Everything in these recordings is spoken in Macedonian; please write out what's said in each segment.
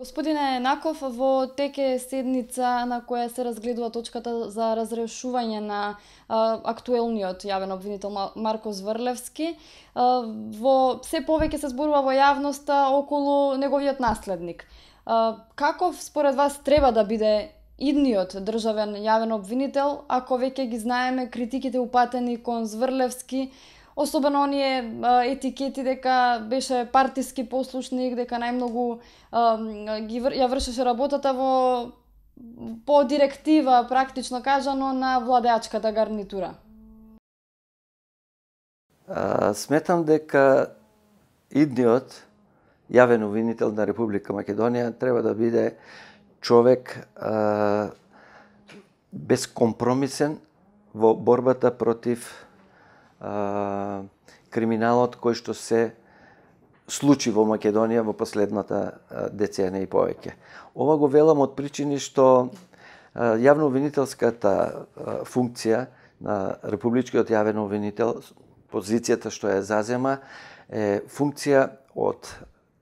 Господине Наков, во теке седница на која се разгледува точката за разрешување на актуелниот јавен обвинител Марко Зврлевски, во се повеќе се зборува во јавноста околу неговиот наследник. Каков според вас треба да биде идниот државен јавен обвинител, ако веќе ги знаеме критиките упатени кон Зврлевски, особено оние етикети дека беше партиски послушник, дека најмногу ја вршеше работата по директива, практично кажано, на владеачката гарнитура? Сметам дека идниот јавен обвинител на Република Македонија треба да биде човек безкомпромисен во борбата против криминалот кој што се случи во Македонија во последната деценија и повеќе. Ова го велам од причини што јавно-обвинителската функција на републичкиот јавен обвинител, позицијата што ја зазема, е функција од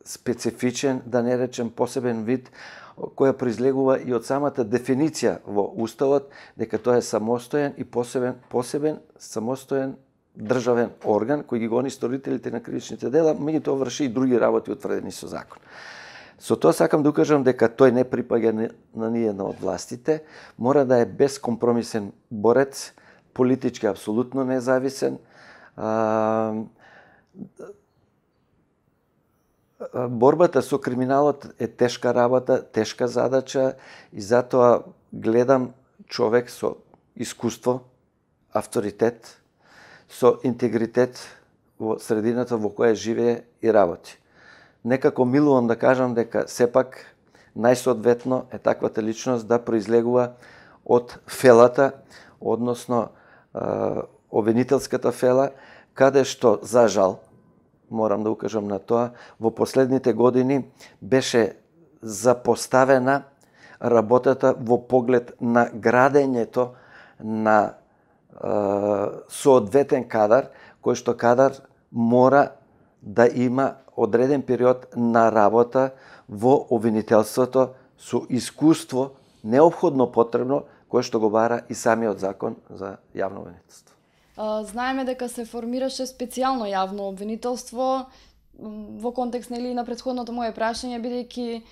специфичен, да не речем посебен вид, која произлегува и од самата дефиниција во Уставот, дека тоа е самостоен и посебен самостоен државен орган кој ги гони сторителите на кривичните дела, меѓутоа врши и други работи утврдени со закон. Со тоа сакам да укажам дека тој не припаѓа на ниедна од властите, мора да е безкомпромисен борец, политички апсолутно независен. Борбата со криминалот е тешка работа, тешка задача и затоа гледам човек со искуство, авторитет, со интегритет во средината во која живее и работи. Некако милувам да кажам дека сепак најсоодветно е таквата личност да произлегува од фелата, односно обвинителската фела, каде што, за жал, морам да укажам на тоа, во последните години беше запоставена работата во поглед на градењето на соодветен кадар, кој што кадар мора да има одреден период на работа во обвинителството со искуство неопходно потребно, кое што го бара и самиот закон за јавно обвинителство. Знаеме дека се формираше специјално јавно обвинителство во контекст на претходното мое прашање, бидејќи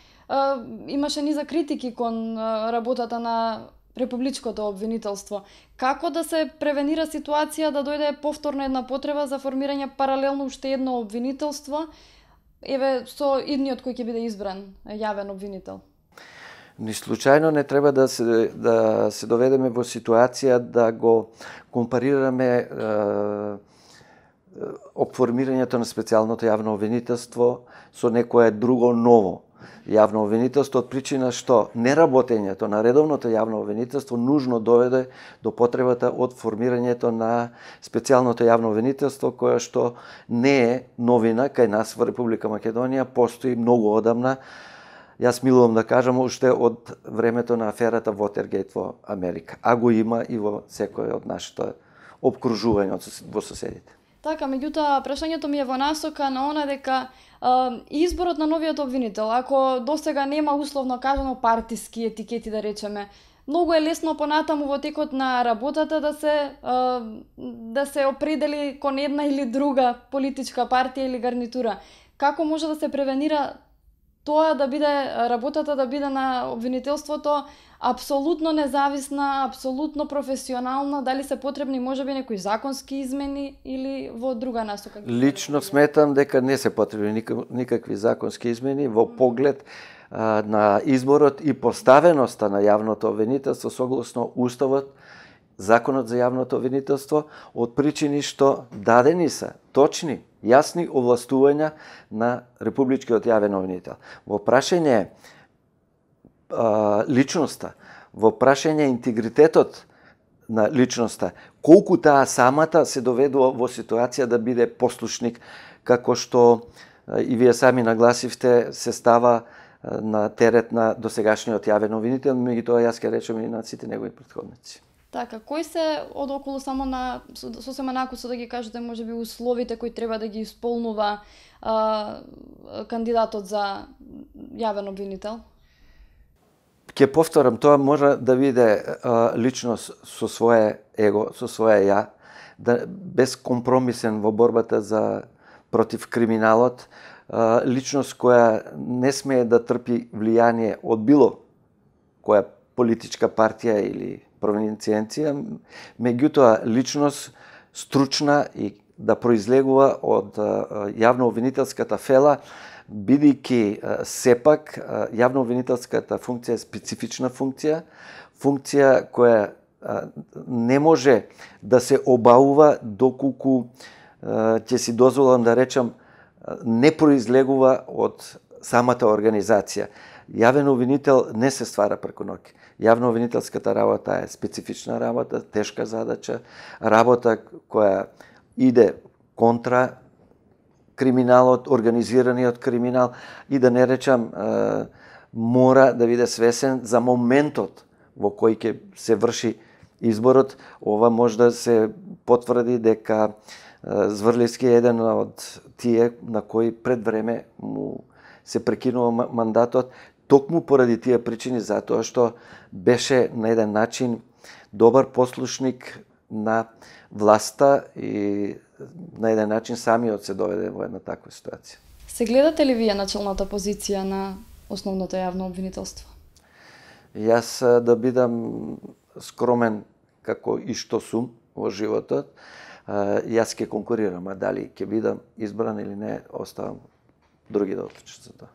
имаше низа критики кон работата на републичкото обвинителство. Како да се превенира ситуација да дојде повторно една потреба за формирање паралелно уште едно обвинителство, со идниот кој ќе биде избран јавен обвинител? Ни случајно не треба да се доведеме во ситуација да го компарираме формирањето на специјалното јавно обвинителство со некое друго ново јавно обвинителство, од причина што неработењето на редовното јавно обвинителство нужно доведе до потребата од формирањето на специјалното јавно обвинителство, кое што не е новина кај нас во Република Македонија, постои многу одамна. Јас милувам да кажам уште од времето на аферата Watergate во Америка, а го има и во секој од нашето обкружување во соседите. Така, меѓутоа, прашањето ми е во насока на она дека изборот на новиот обвинител, ако досега нема условно кажано партиски етикети, да речеме, многу е лесно понатаму во текот на работата да се определи кон една или друга политичка партија или гарнитура. Како може да се превенира тоа да биде работата на обвинителството апсолутно независна, апсолутно професионална, дали се потребни можеби некои законски измени или во друга насока? Лично сметам дека не се потребни никакви законски измени во поглед на изборот и поставеноста на јавното обвинителство согласно Уставот, Законот за јавното обвинителство, од причини што дадени се точни, јасни овластувања на републичкиот јавен обвинител. Во прашање личноста, во прашање интегритетот на личноста, колку таа самата се доведува во ситуација да биде послушник, како што и вие сами нагласивте, се става на терет на досегашниот јавен обвинител, меѓутоа јас ќе речем и на сите негови претходници. Така, кои се одоколу само на сосема накусно да ги кажете можеби условите кои треба да ги исполнува кандидатот за јавен обвинител? Ќе повторам, тоа може да биде личност со свое его, со свое ја, безкомпромисен во борбата против криминалот, личност која не смее да трпи влијание од било која политичка партија или провинцијенција, меѓутоа личност стручна и да произлегува од јавно-обвинителската фела, бидејќи сепак јавно-обвинителската функција е специфична функција, функција која не може да се обавува доколку ќе си дозволам да речам не произлегува од самата организација. Јавен обвинител не се ствара преку ноќ. Јавно-обвинителската работа е специфична работа, тешка задача, работа која иде контра криминалот, организираниот криминал и да не речам мора да биде свесен за моментот во кој ќе се врши изборот. Ова може да се потврди дека Зврливски е еден од тие на кој пред време му се прекинува мандатот, токму поради тие причини, затоа што беше на еден начин добар послушник на власта и на еден начин самиот се доведе во една таква ситуација. Се гледате ли вие начелната позиција на основното јавно обвинителство? Јас да бидам скромен како и што сум во животот, јас ќе конкурирам, а дали ќе бидам избран или не, оставам други да отлучат за тоа.